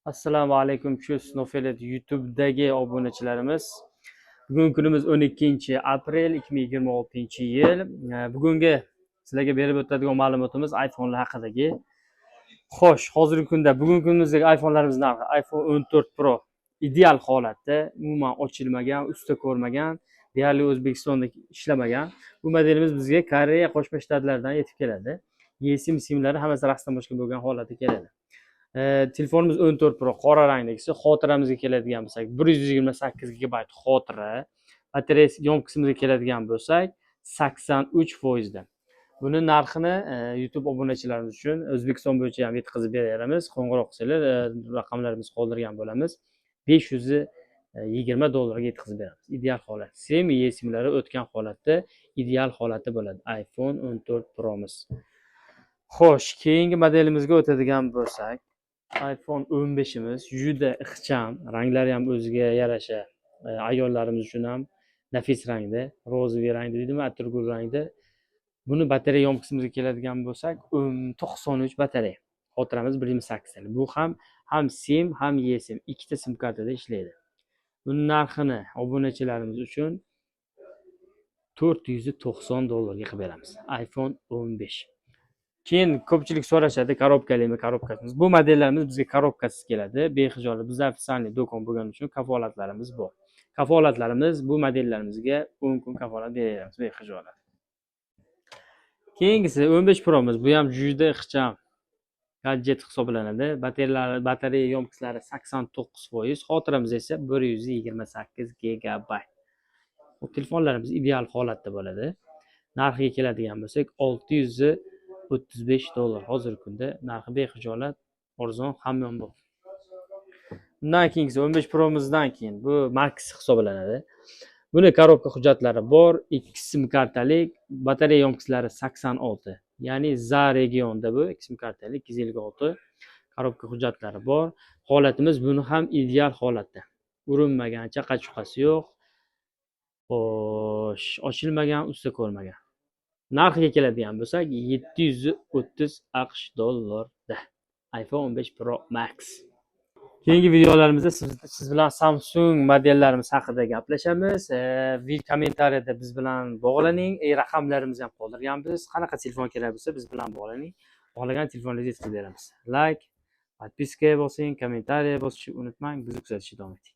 Assalomu alaykum, shu Snowflake YouTube'dagi obunachilarimiz. Bugun kunimiz 12 aprel 2026 yil. Bugungi sizlarga berib o'tadigan ma'lumotimiz iPhone'lar haqidagi. Xo'sh, hozirgi kunda, bugungi kunimizdagi iPhone'larimiz narxi: iPhone 14 Pro ideal holatda, umuman ochilmagan, usta ko'rmagan, deyarli O'zbekistonda ishlamagan. Bu modelimiz bizga Koreya Qo'shma Shtatlaridan yetib keladi. eSIM simlari hammasi rastdan boshqa bo'lgan holatda keladi. Telefonimiz 14 Pro qora rangdagisi. Xotiramizga keladigan bo'lsak, 128 gigabayt xotira. Batareyasi ёмкость imizga keladigan bo'lsak, 83 foizda. Buni narxini YouTube obunachilarimiz uchun O'zbekiston bo'yicha ham yetkazib beramiz. Qo'ng'iroq qilsanglar, raqamlarimizni qoldirgan bo'lamiz. 520 dollarga yetkazib beramiz. Ideal holat. SIM, eSIMlari o'tgan holatda, ideal holatda bo'ladi iPhone 14 Pro'miz. Xo'sh, keyingi modelimizga o'tadigan bo'lsak, iPhone 15imiz juda ixcham, ranglari ham o'ziga yarasha, ayollarimiz uchun ham nafis rangda, розовый rangda deydimi, atirgul rangda. Buni batareya ёмкость imizga keladigan bo'lsak, 93 batareya. Xotiramiz 128 talik. Bu ham SIM, ham eSIM, ikkita SIM kartada ishlaydi. Buni narxini obunachilarimiz uchun 490 dollarga qilib beramiz. iPhone 15. Keyin ko'pchilik so'rashadi, коробка limi, коробка siz. Bu modellarimiz bizga коробка siz keladi. Behijolat, bizda официальный do'kon bo'lgani uchun kafolatlarimiz bor. Kafolatlarimiz, bu modellarimizga 10 kun kafolat beramiz behijolat. Keyingisi 15 Pro'miz. Bu ham juda ixcham gadjet hisoblanadi. Batareyalar, batareya ёмкость lari 89%, xotiramiz esa 128 gigabayt. Bu telefonlarimiz ideal holatda bo'ladi. Narxiga keladigan bo'lsak, 635 dollar. Hozirgi kunda narxi behijolat arzon, hamyonbop. Undan keyingisi 15 Pro'mizdan keyin bu Max hisoblanadi. Buni коробка hujjatlari bor, ikki sim kartalik, batareya ёмкость lari 86. Ya'ni за regionda bu ikki sim kartalik 256, коробка hujjatlari bor. Holatimiz buni ham ideal holatda. Urinmagan, chaqa-chuqasi yo'q. Xo'sh, ochilmagan, usta ko'rmagan. Narxiga keladigan bo'lsak, 730 AQSh dollarida. iPhone 15 Pro Max. Keyingi videolarimizda siz bilan Samsung modellarimiz haqida gaplashamiz. Kommentariyada biz bilan bog'laning. Raqamlarimizni ham qoldirganmiz. Qanaqa telefon kerak bo'lsa, biz bilan bog'laning. Xohlagan telefoningizni yetkazib beramiz. Like, подписка bosing, kommentariya bosishni unutmang. Bizni kuzatishda davom eting.